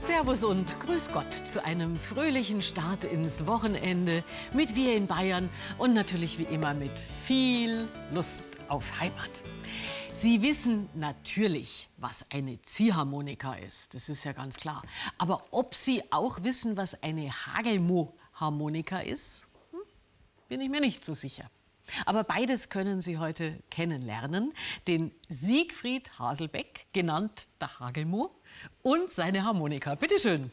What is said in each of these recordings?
Servus und Grüß Gott zu einem fröhlichen Start ins Wochenende mit Wir in Bayern und natürlich wie immer mit viel Lust auf Heimat. Sie wissen natürlich, was eine Ziehharmonika ist, das ist ja ganz klar. Aber ob Sie auch wissen, was eine Hagelmo-Harmonika ist, bin ich mir nicht so sicher. Aber beides können Sie heute kennenlernen. Den Siegfried Haselbeck, genannt der Hagelmo, und seine Harmonika. Bitte schön.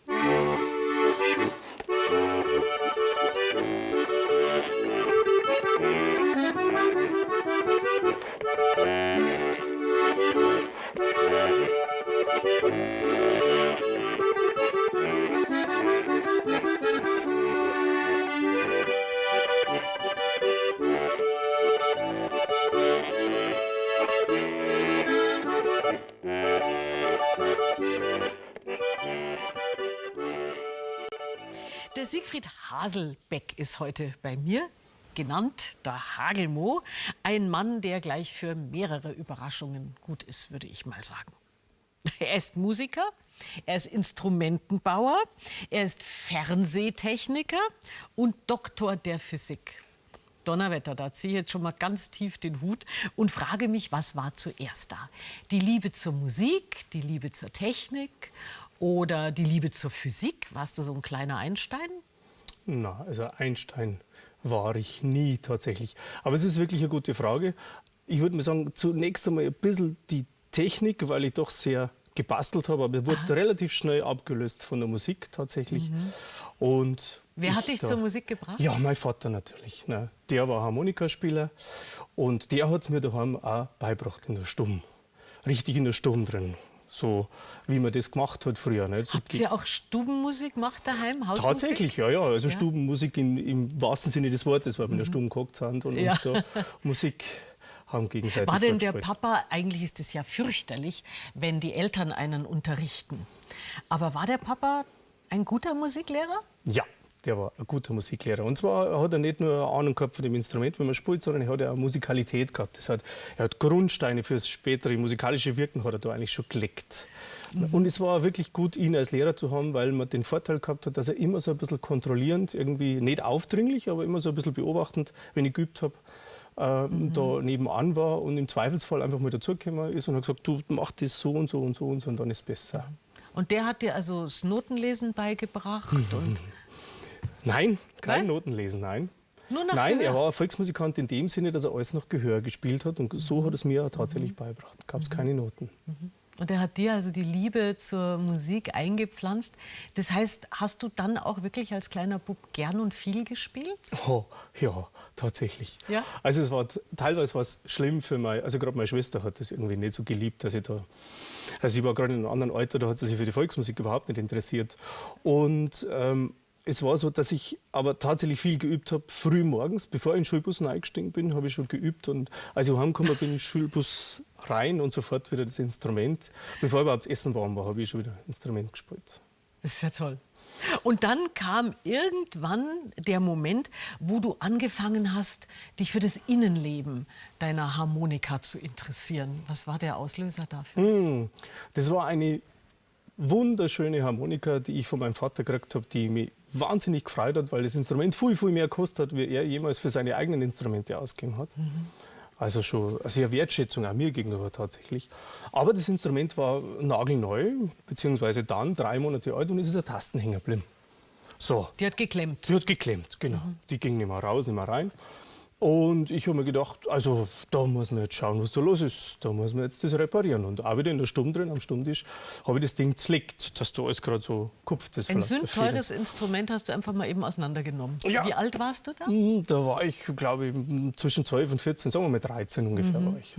Der Siegfried Haselbeck ist heute bei mir, genannt der Hagelmo. Ein Mann, der gleich für mehrere Überraschungen gut ist, würde ich mal sagen. Er ist Musiker, er ist Instrumentenbauer, er ist Fernsehtechniker und Doktor der Physik. Donnerwetter, da ziehe ich jetzt schon mal ganz tief den Hut und frage mich, was war zuerst da? Die Liebe zur Musik, die Liebe zur Technik oder die Liebe zur Physik? Warst du so ein kleiner Einstein? Na, also Einstein war ich nie tatsächlich. Aber es ist wirklich eine gute Frage. Ich würde mal sagen, zunächst einmal ein bisschen die Technik, weil ich doch sehr gebastelt habe, aber es wurde relativ schnell abgelöst von der Musik tatsächlich. Und Wer hat dich zur Musik gebracht? Ja, mein Vater natürlich. Ne. Der war Harmonikaspieler und der hat es mir daheim auch beigebracht in der Stumm. Richtig in der Stumm drin. So wie man das gemacht hat früher. Ne? So Habt ihr auch Stubenmusik gemacht daheim? Hausmusik? Tatsächlich, ja, ja. Also ja. Stubenmusik im wahrsten Sinne des Wortes, weil wir in der Stube gehockt sind und uns da Musik haben gegenseitig. War denn der Papa, eigentlich ist es ja fürchterlich, wenn die Eltern einen unterrichten. Aber war der Papa ein guter Musiklehrer? Ja, der war ein guter Musiklehrer. Und zwar hat er nicht nur Ahnung gehabt von dem Instrument, wenn man spielt, sondern er hat ja auch Musikalität gehabt. Das heißt, er hat Grundsteine fürs spätere musikalische Wirken hat er da eigentlich schon gelegt. Und es war wirklich gut, ihn als Lehrer zu haben, weil man den Vorteil gehabt hat, dass er immer so ein bisschen kontrollierend, irgendwie nicht aufdringlich, aber immer so ein bisschen beobachtend, wenn ich geübt habe, da nebenan war und im Zweifelsfall einfach mal dazugekommen ist und hat gesagt, du mach das so und so und so und so und dann ist es besser. Und der hat dir also das Notenlesen beigebracht? Und Nein, kein Nein? Notenlesen, nein. Nur nach Nein, Gehör? Er war Volksmusikant in dem Sinne, dass er alles nach Gehör gespielt hat und so hat es mir tatsächlich beigebracht. Gab's keine Noten. Und er hat dir also die Liebe zur Musik eingepflanzt. Das heißt, hast du dann auch wirklich als kleiner Bub gern und viel gespielt? Oh, ja, tatsächlich. Ja? Also es war teilweise war's schlimm für meine, also gerade meine Schwester hat das irgendwie nicht so geliebt, dass ich da, also ich war gerade in einem anderen Alter, da hat sie sich für die Volksmusik überhaupt nicht interessiert. Und es war so, dass ich aber tatsächlich viel geübt habe, früh morgens, bevor ich in den Schulbus eingestiegen bin, habe ich schon geübt. Und als ich heimgekommen bin, in den Schulbus rein und sofort wieder das Instrument. Bevor überhaupt das Essen warm war, habe ich schon wieder Instrument gespielt. Das ist ja toll. Und dann kam irgendwann der Moment, wo du angefangen hast, dich für das Innenleben deiner Harmonika zu interessieren. Was war der Auslöser dafür? Das war eine wunderschöne Harmonika, die ich von meinem Vater gekriegt habe, die mich wahnsinnig gefreut hat, weil das Instrument viel, viel mehr gekostet hat, wie er jemals für seine eigenen Instrumente ausgegeben hat. Also schon eine sehr Wertschätzung auch mir gegenüber tatsächlich. Aber das Instrument war nagelneu, beziehungsweise dann 3 Monate alt und es ist ein Tastenhänger geblieben. So. Die hat geklemmt. Die hat geklemmt, genau. Die ging nicht mehr raus, nicht mehr rein. Und ich hab mir gedacht, also da muss man jetzt schauen, was da los ist. Da muss man jetzt das reparieren. Und auch wieder in der Stube drin, am Stummtisch, hab ich das Ding zerlegt, dass da alles grad so kupft ist. Ein sündteures Instrument hast du einfach mal eben auseinandergenommen. Ja. Wie alt warst du da? Da war ich, glaub ich, zwischen 12 und 14, sagen wir mal 13 ungefähr war ich.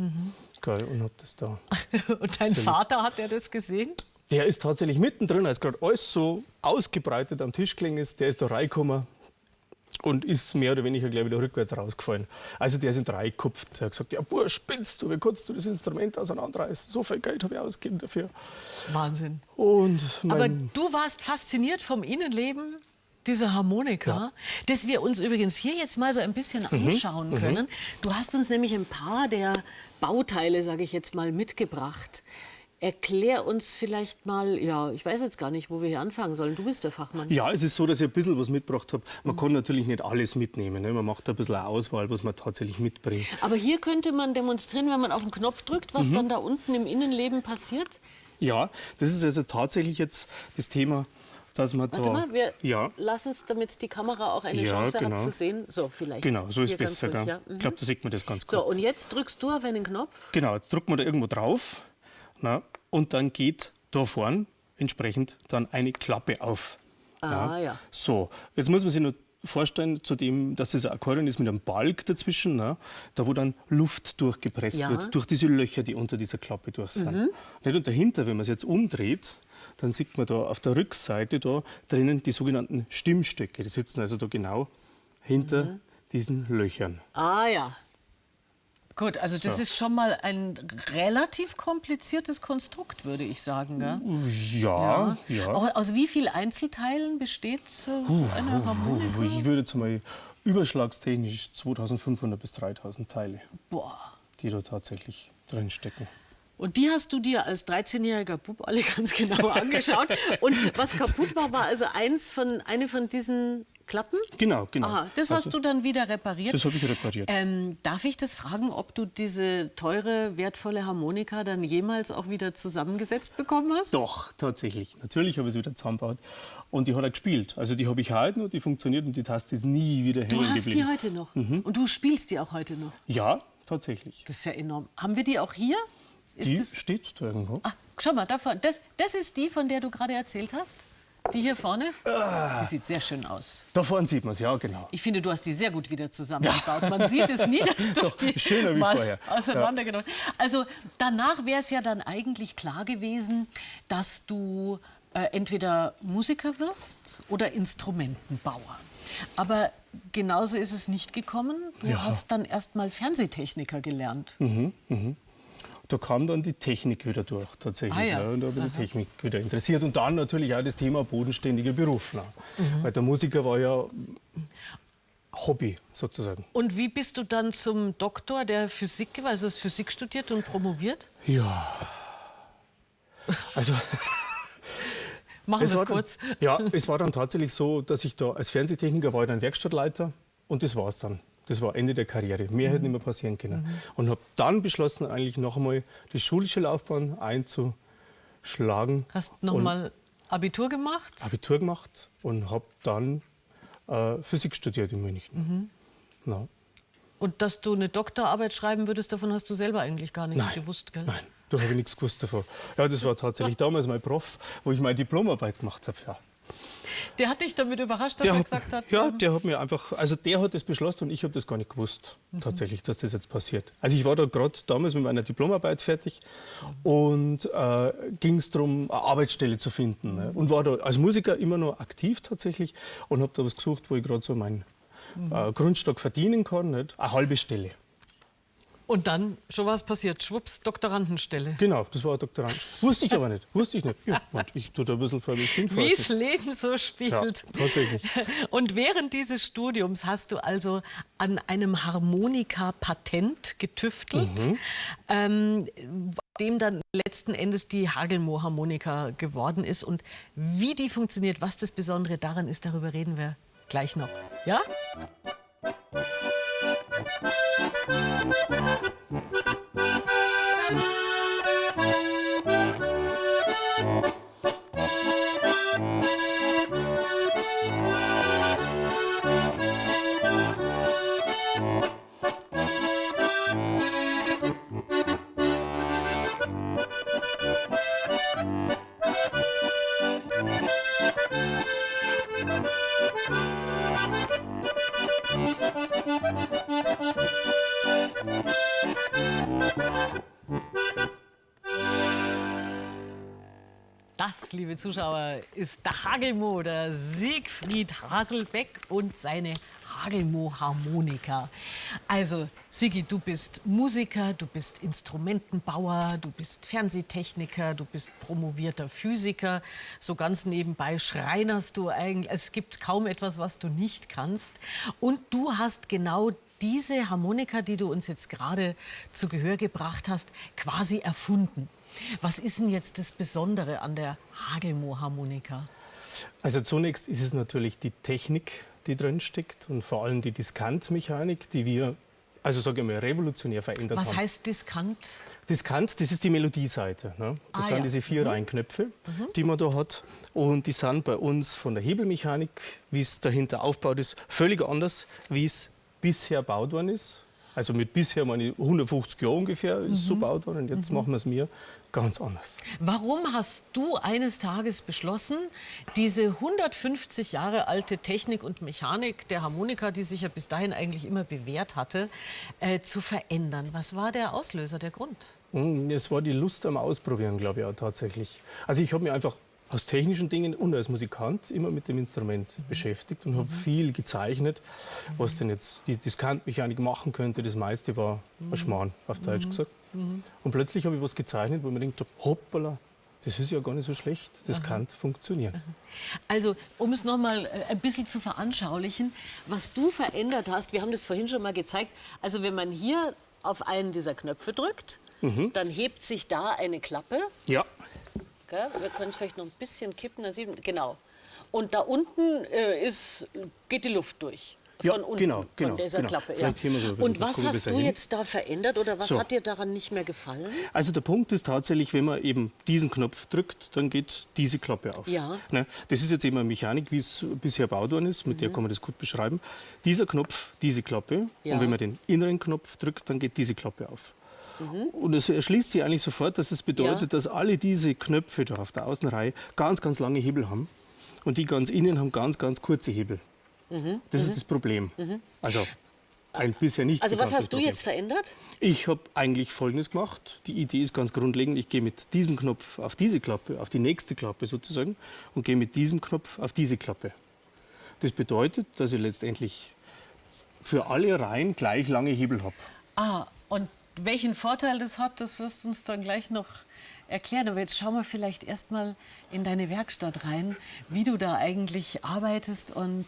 Geil, und hab das da Und dein zerlegt. Vater, hat er das gesehen? Der ist tatsächlich mittendrin, als grad alles so ausgebreitet am Tisch gelegen ist, der ist da reingekommen. Und ist mehr oder weniger gleich wieder rückwärts rausgefallen. Also der ist in 3 gekupft. Er hat gesagt, ja Bursch, spinnst du, wie kannst du das Instrument auseinanderreißen? So viel Geld habe ich ausgegeben dafür. Wahnsinn. Und mein Aber du warst fasziniert vom Innenleben dieser Harmonika, das wir uns übrigens hier jetzt mal so ein bisschen anschauen können. Du hast uns nämlich ein paar der Bauteile, sage ich jetzt mal, mitgebracht. Erklär uns vielleicht mal, ja, ich weiß jetzt gar nicht, wo wir hier anfangen sollen. Du bist der Fachmann. Ja, es ist so, dass ich ein bisschen was mitgebracht habe. Man kann natürlich nicht alles mitnehmen. Ne? Man macht ein bisschen eine Auswahl, was man tatsächlich mitbringt. Aber hier könnte man demonstrieren, wenn man auf den Knopf drückt, was dann da unten im Innenleben passiert. Ja, das ist also tatsächlich jetzt das Thema, dass man Warte da... mal, wir lassen es, damit die Kamera auch eine Chance hat zu sehen. So, vielleicht. Genau, so ist hier ganz besser. ruhig, Gell? ja. Mhm. Ich glaube, da sieht man das ganz gut. So, und jetzt drückst du auf einen Knopf. Genau, jetzt drückt man da irgendwo drauf. Na, und dann geht da vorn entsprechend dann eine Klappe auf. Ah, ja. So, jetzt muss man sich nur vorstellen, zu dem, dass das ein Akkordeon ist mit einem Balg dazwischen, ne, da wo dann Luft durchgepresst wird, durch diese Löcher, die unter dieser Klappe durch sind. Nicht? Und dahinter, wenn man es jetzt umdreht, dann sieht man da auf der Rückseite da drinnen die sogenannten Stimmstöcke. Die sitzen also da genau hinter diesen Löchern. Ah ja. Gut, also das So. ist schon mal ein relativ kompliziertes Konstrukt, würde ich sagen. Gell? Ja, ja. Auch aus wie vielen Einzelteilen besteht so eine Harmonika? Ich würde jetzt mal überschlagstechnisch 2500 bis 3000 Teile, Boah. die da tatsächlich drinstecken. Und die hast du dir als 13-jähriger Bub alle ganz genau angeschaut. Und was kaputt war, war also eine von diesen Klappen? Genau, genau. Aha, das Also hast du dann wieder repariert. Das habe ich repariert. Darf ich das fragen, ob du diese teure, wertvolle Harmonika dann jemals auch wieder zusammengesetzt bekommen hast? Doch, tatsächlich. Natürlich habe ich sie wieder zusammengebaut. Und die hat er gespielt. Also die habe ich heute noch, die funktioniert und die Taste ist nie wieder Du hängen hast die geblieben. heute noch. Und du spielst die auch heute noch. Ja, tatsächlich. Das ist ja enorm. Haben wir die auch hier? Ist Die das steht da irgendwo. Ah, schau mal, da vorne. Das ist die, von der du gerade erzählt hast? Die hier vorne? Ah. Die sieht sehr schön aus. Da vorne sieht man es, ja, genau. Ich finde, du hast die sehr gut wieder zusammengebaut. Man sieht es nie, dass du Doch, die schöner wie mal vorher. auseinandergenommen hast. Also danach wäre es ja dann eigentlich klar gewesen, dass du entweder Musiker wirst oder Instrumentenbauer. Aber genauso ist es nicht gekommen. Du hast dann erst mal Fernsehtechniker gelernt. Da kam dann die Technik wieder durch, tatsächlich. Ah, ja. Ja, und da habe ich die Technik wieder interessiert. Und dann natürlich auch das Thema bodenständiger Beruf. Ne? Weil der Musiker war ja Hobby sozusagen. Und wie bist du dann zum Doktor der Physik geworden? Also hast Physik studiert und promoviert? Ja. Also, Machen wir es war kurz. Dann, ja, es war dann tatsächlich so, dass ich da als Fernsehtechniker war ich dann Werkstattleiter und das war's dann. Das war Ende der Karriere. Mehr hätte nicht mehr passieren können. Und habe dann beschlossen, eigentlich noch einmal die schulische Laufbahn einzuschlagen. Hast noch mal Abitur gemacht? Abitur gemacht und habe dann Physik studiert in München. Na. Und dass du eine Doktorarbeit schreiben würdest, davon hast du selber eigentlich gar nichts Nein. gewusst, gell? Nein, da habe ich nichts gewusst davon. Ja, das war tatsächlich damals mein Prof, wo ich meine Diplomarbeit gemacht habe. Ja. Der hat dich damit überrascht, dass er gesagt hat... Ja, der hat mir einfach, also der hat das beschlossen und ich habe das gar nicht gewusst, tatsächlich, dass das jetzt passiert. Also ich war da gerade damals mit meiner Diplomarbeit fertig und ging es darum, eine Arbeitsstelle zu finden. Ne? Und war da als Musiker immer noch aktiv tatsächlich und habe da was gesucht, wo ich gerade so meinen Grundstock verdienen kann, nicht? Eine halbe Stelle. Und dann schon was passiert, schwupps, Doktorandenstelle. Genau, das war eine Doktorand. Wusste ich aber nicht, wusste ich nicht. Ja, Mensch, ich tue da ein bisschen vor mich hin. Wie es Leben so spielt. Ja, tatsächlich. Und während dieses Studiums hast du also an einem Harmonika-Patent getüftelt, dem dann letzten Endes die Hagelmoh-Harmonika geworden ist. Und wie die funktioniert, was das Besondere daran ist, darüber reden wir gleich noch. Ja? Das, liebe Zuschauer, ist der Hagelmoh, der Siegfried Haselbeck und seine Hagelmoh-Harmonika. Also, Sigi, du bist Musiker, du bist Instrumentenbauer, du bist Fernsehtechniker, du bist promovierter Physiker. So ganz nebenbei schreinerst du eigentlich. Also, es gibt kaum etwas, was du nicht kannst. Und du hast genau diese Harmonika, die du uns jetzt gerade zu Gehör gebracht hast, quasi erfunden. Was ist denn jetzt das Besondere an der Hagelmoh-Harmonika? Also zunächst ist es natürlich die Technik, die drin steckt und vor allem die Diskantmechanik, die wir, also sage ich mal, revolutionär verändert Was haben. Was heißt Diskant? Diskant, das ist die Melodieseite. Ne? Das sind diese 4 Reihenknöpfe, die man da hat. Und die sind bei uns von der Hebelmechanik, wie es dahinter aufgebaut ist, völlig anders, wie es bisher gebaut worden ist. Also mit bisher meine 150 Jahre ungefähr ist so gebaut worden und jetzt machen wir es mir ganz anders. Warum hast du eines Tages beschlossen, diese 150 Jahre alte Technik und Mechanik der Harmonika, die sich ja bis dahin eigentlich immer bewährt hatte, zu verändern? Was war der Auslöser, der Grund? Es war die Lust am Ausprobieren, glaube ich, auch tatsächlich. Also ich habe mich einfach aus technischen Dingen und als Musikant immer mit dem Instrument beschäftigt und habe viel gezeichnet, was denn jetzt die Diskantmechanik machen könnte. Das meiste war ein Schmarrn, auf Deutsch gesagt. Und plötzlich habe ich was gezeichnet, wo ich mir gedacht habe, hoppala, das ist ja gar nicht so schlecht, das kann funktionieren. Also, um es noch mal ein bisschen zu veranschaulichen, was du verändert hast, wir haben das vorhin schon mal gezeigt, also wenn man hier auf einen dieser Knöpfe drückt, dann hebt sich da eine Klappe. Ja. Gell? Wir können es vielleicht noch ein bisschen kippen, dann sieht man, genau. Und da unten geht die Luft durch. Ja, von unten, genau, genau, von dieser genau. Klappe. Ja. Vielleicht hier mal so ein bisschen Und was gucken, hast bis du dahin. jetzt da verändert oder was So. hat dir daran nicht mehr gefallen? Also der Punkt ist tatsächlich, wenn man eben diesen Knopf drückt, dann geht diese Klappe auf. Ja. Ne? Das ist jetzt eben eine Mechanik, wie es bisher gebaut worden ist, mit der kann man das gut beschreiben. Dieser Knopf, diese Klappe, Ja. und wenn man den inneren Knopf drückt, dann geht diese Klappe auf. Und es erschließt sich eigentlich sofort, dass es bedeutet, dass alle diese Knöpfe da auf der Außenreihe ganz, ganz lange Hebel haben. Und die ganz innen haben ganz, ganz kurze Hebel. Das ist das Problem. Also ein bisher nicht Also was bekanntes hast du Problem. jetzt verändert? Ich habe eigentlich Folgendes gemacht. Die Idee ist ganz grundlegend. Ich gehe mit diesem Knopf auf diese Klappe, auf die nächste Klappe sozusagen, und gehe mit diesem Knopf auf diese Klappe. Das bedeutet, dass ich letztendlich für alle Reihen gleich lange Hebel hab. Ah, und welchen Vorteil das hat, das wirst du uns dann gleich noch erklären. Aber jetzt schauen wir vielleicht erst mal in deine Werkstatt rein, wie du da eigentlich arbeitest und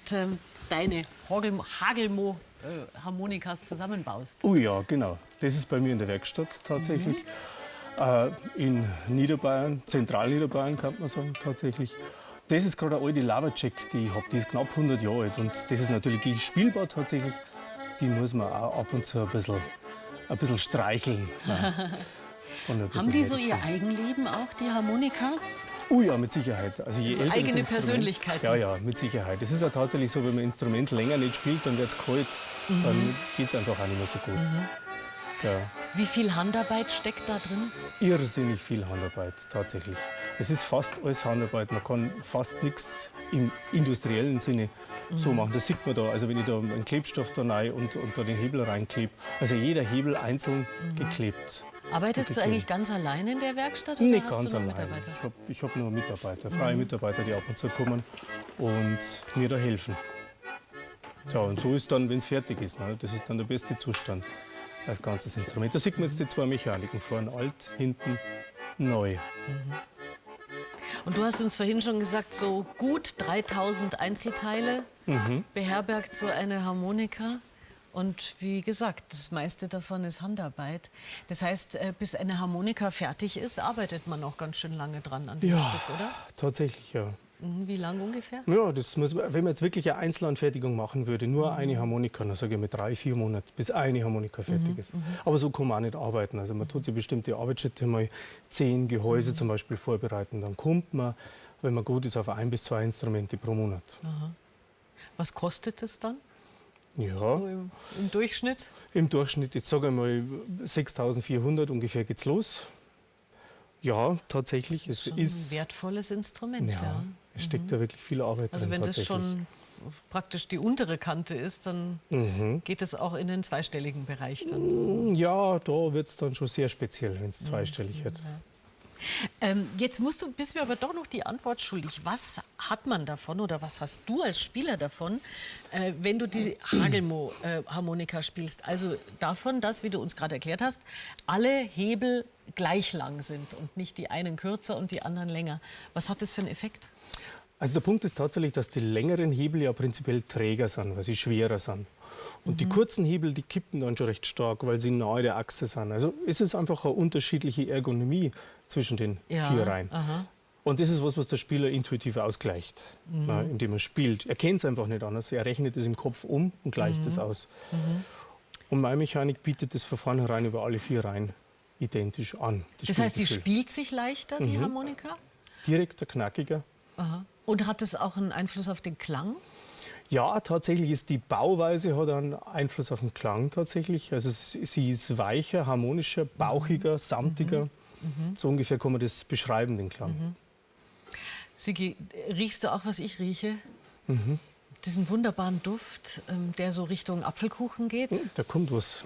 deine Hagelmoh-Harmonikas zusammenbaust. Oh ja, genau. Das ist bei mir in der Werkstatt tatsächlich. In Niederbayern, Zentralniederbayern kann man sagen, tatsächlich. Das ist gerade eine alte Lavacheck, die ich hab. Die ist knapp 100 Jahre alt. Und das ist natürlich, die ist spielbar tatsächlich. Die muss man auch ab und zu ein bisschen streicheln. Ja. Und ein bisschen Haben die so ihr herrichten. Eigenleben auch, die Harmonikas? Oh ja, mit Sicherheit. Also je So älter das eigene Instrument, Persönlichkeiten. Ja, ja, mit Sicherheit. Es ist ja tatsächlich so, wenn man ein Instrument länger nicht spielt, dann wird's kalt, dann geht's einfach auch nicht mehr so gut. Ja. Wie viel Handarbeit steckt da drin? Irrsinnig viel Handarbeit, tatsächlich. Es ist fast alles Handarbeit. Man kann fast nichts im industriellen Sinne so machen. Das sieht man da. Also wenn ich da einen Klebstoff da rein und da den Hebel reinklebe. Also jeder Hebel einzeln geklebt. Arbeitest du geklebt. eigentlich ganz allein in der Werkstatt? Oder Nicht hast ganz du noch allein. Mitarbeiter? Ich hab nur Mitarbeiter, freie Mitarbeiter, die ab und zu kommen und mir da helfen. So, und so ist dann, wenn's fertig ist, ne? Das ist dann der beste Zustand als ganzes Instrument. Da sieht man jetzt die zwei Mechaniken, vorne alt, hinten neu. Und du hast uns vorhin schon gesagt, so gut 3000 Einzelteile beherbergt so eine Harmonika. Und wie gesagt, das meiste davon ist Handarbeit. Das heißt, bis eine Harmonika fertig ist, arbeitet man auch ganz schön lange dran an dem Ja, Stück, oder? Tatsächlich, ja. Wie lang ungefähr? Ja, das muss man, wenn man jetzt wirklich eine Einzelanfertigung machen würde, nur eine Harmonika, dann sage ich mit 3, 4 Monaten, bis eine Harmonika fertig ist. Aber so kann man auch nicht arbeiten. Also man tut sich bestimmte Arbeitsschritte mal 10 Gehäuse zum Beispiel vorbereiten. Dann kommt man, wenn man gut ist, auf 1 bis 2 Instrumente pro Monat. Aha. Was kostet das dann? Ja. So im Durchschnitt? Im Durchschnitt, jetzt sage ich mal, 6.400 ungefähr geht's los. Ja, tatsächlich. Es Schon ist ein wertvolles Instrument. Ja, ja. Es steckt da wirklich viel Arbeit Also drin, wenn das tatsächlich. schon praktisch die untere Kante ist, dann geht es auch in den zweistelligen Bereich dann. Ja, da wird's dann schon sehr speziell, wenn's zweistellig wird. Ja. Jetzt bist du mir aber doch noch die Antwort schuldig. Was hat man davon oder was hast du als Spieler davon, wenn du die Hagelmoh-Harmonika spielst? Also davon, dass, wie du uns gerade erklärt hast, alle Hebel gleich lang sind und nicht die einen kürzer und die anderen länger. Was hat das für einen Effekt? Also der Punkt ist tatsächlich, dass die längeren Hebel ja prinzipiell träger sind, weil sie schwerer sind. Und die kurzen Hebel, die kippen dann schon recht stark, weil sie nahe der Achse sind. Also es ist einfach eine unterschiedliche Ergonomie, zwischen den Ja, 4 Reihen. aha. Und das ist was, was der Spieler intuitiv ausgleicht, Mhm. indem er spielt. Er kennt es einfach nicht anders. Er rechnet es im Kopf um und gleicht Mhm. es aus. Und meine Mechanik bietet das von vornherein über alle 4 Reihen identisch an. Das heißt, die Spielgefühl. spielt sich leichter, die Harmonika? Direkter, knackiger. Aha. Und hat es auch einen Einfluss auf den Klang? Ja, tatsächlich ist die Bauweise hat einen Einfluss auf den Klang tatsächlich. Also sie ist weicher, harmonischer, bauchiger, samtiger. So ungefähr kann man das beschreiben, den Klang. Sigi, riechst du auch, was ich rieche? Diesen wunderbaren Duft, der so Richtung Apfelkuchen geht. Da kommt was.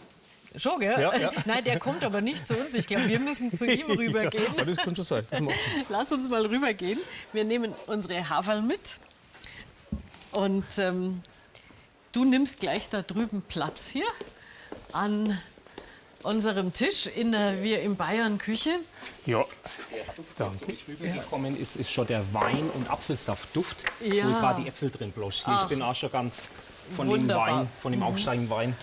Schon, gell? Ja, ja. Nein, der kommt aber nicht zu uns. Ich glaube, wir müssen zu ihm rübergehen. Ja, aber das kann schon sein. Das macht Lass uns mal rübergehen. Wir nehmen unsere Haferl mit. Und du nimmst gleich da drüben Platz hier an unserem Tisch in der Wir in Bayern Küche. Ja, Der Duft, der Danke. zu euch rübergekommen ist, ist schon der Wein- und Apfelsaftduft, Ja. wo gerade die Äpfel drin bloschen. Ich bin auch schon ganz von Wunderbar. dem Wein, von dem aufsteigenden Wein.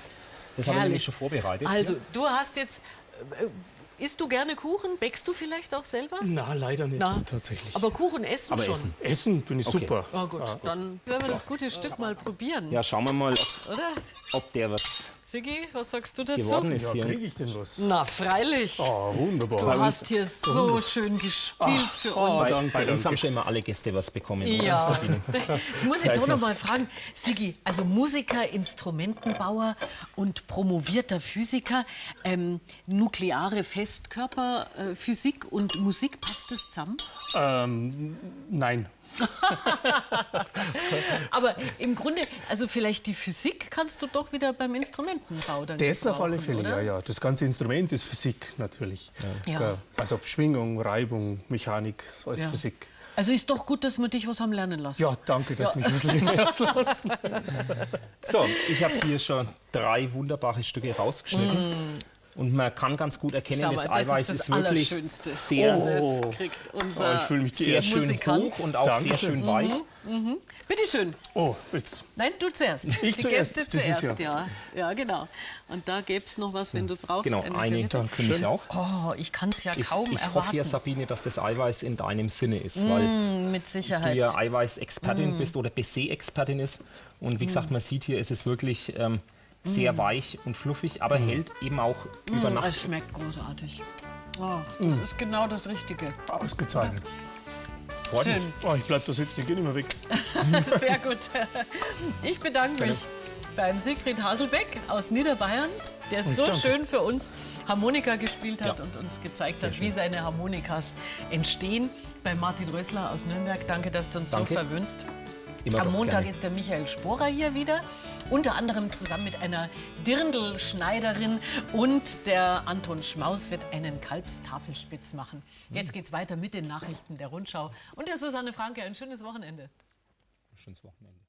Das habe ich Herrlich. nämlich schon vorbereitet. Also, du hast jetzt. Isst du gerne Kuchen? Bäckst du vielleicht auch selber? Na, leider nicht, Na. tatsächlich. Aber Kuchen essen Aber schon. essen. Essen bin ich Okay. super. Oh gut, dann werden wir das gute Stück mal probieren, Ja, schauen wir mal, oder? ob der was Sigi, was sagst du dazu? geworden ist Ja, hier. kriege ich denn was? Na, freilich. Oh, wunderbar. Du hast hier so schön gespielt für uns. Bei uns haben schon immer alle Gäste was bekommen, oder, Ja, Sabine? das muss ich Da doch ist noch noch- mal fragen. Sigi, also Musiker, Instrumentenbauer und promovierter Physiker, nukleare Festkörperphysik und Musik, passt das zusammen? Nein. Aber im Grunde, also vielleicht die Physik kannst du doch wieder beim Instrumentenbau dann Das auf alle gebrauchen, Fälle, oder? ja, ja. Das ganze Instrument ist Physik natürlich. Ja. Ja. Also Schwingung, Reibung, Mechanik, ist alles Ja. Physik. Also ist doch gut, dass wir dich was haben lernen lassen. Ja, danke, dass mich was lernen lassen. So, ich habe hier schon 3 wunderbare Stücke rausgeschnitten. Und man kann ganz gut erkennen, Schau das mal, das ist Eiweiß das ist wirklich Allerschönste. sehr, Das kriegt unser Oh, ich fühle mich sehr geehrt. schön Musikant. hoch und auch sehr Dankeschön. schön weich. Bitte schön. Oh, jetzt. Nein, du zuerst. Ich Die zuerst. Gäste Das ist zuerst, ja. Ja, genau. Und da gäbe es noch was, wenn du brauchst. Genau, eine Serviette. für mich auch. Oh, ich kann es ja Ich, kaum ich erwarten. hoffe ja, Sabine, dass das Eiweiß in deinem Sinne ist, weil Mit du Sicherheit. ja Eiweißexpertin bist oder Baiser-Expertin ist. Und wie gesagt, man sieht hier, es ist wirklich sehr weich und fluffig, aber hält eben auch über Nacht. Es schmeckt großartig. Oh, das ist genau das Richtige. Ausgezeichnet. Freut mich. Schön. Oh, ich bleib da sitzen, ich geh nicht mehr weg. Sehr gut. Ich bedanke mich beim Siegfried Haselbeck aus Niederbayern, der so danke. schön für uns Harmonika gespielt hat Ja. und uns gezeigt hat, wie seine Harmonikas entstehen. Bei Martin Rößler aus Nürnberg, danke, dass du uns Danke. so verwöhnst. Immer Am doch Montag gerne. ist der Michael Sporer hier wieder, unter anderem zusammen mit einer Dirndlschneiderin und der Anton Schmaus wird einen Kalbstafelspitz machen. Jetzt geht's weiter mit den Nachrichten der Rundschau und der Susanne Franke. Ein schönes Wochenende. Schönes Wochenende.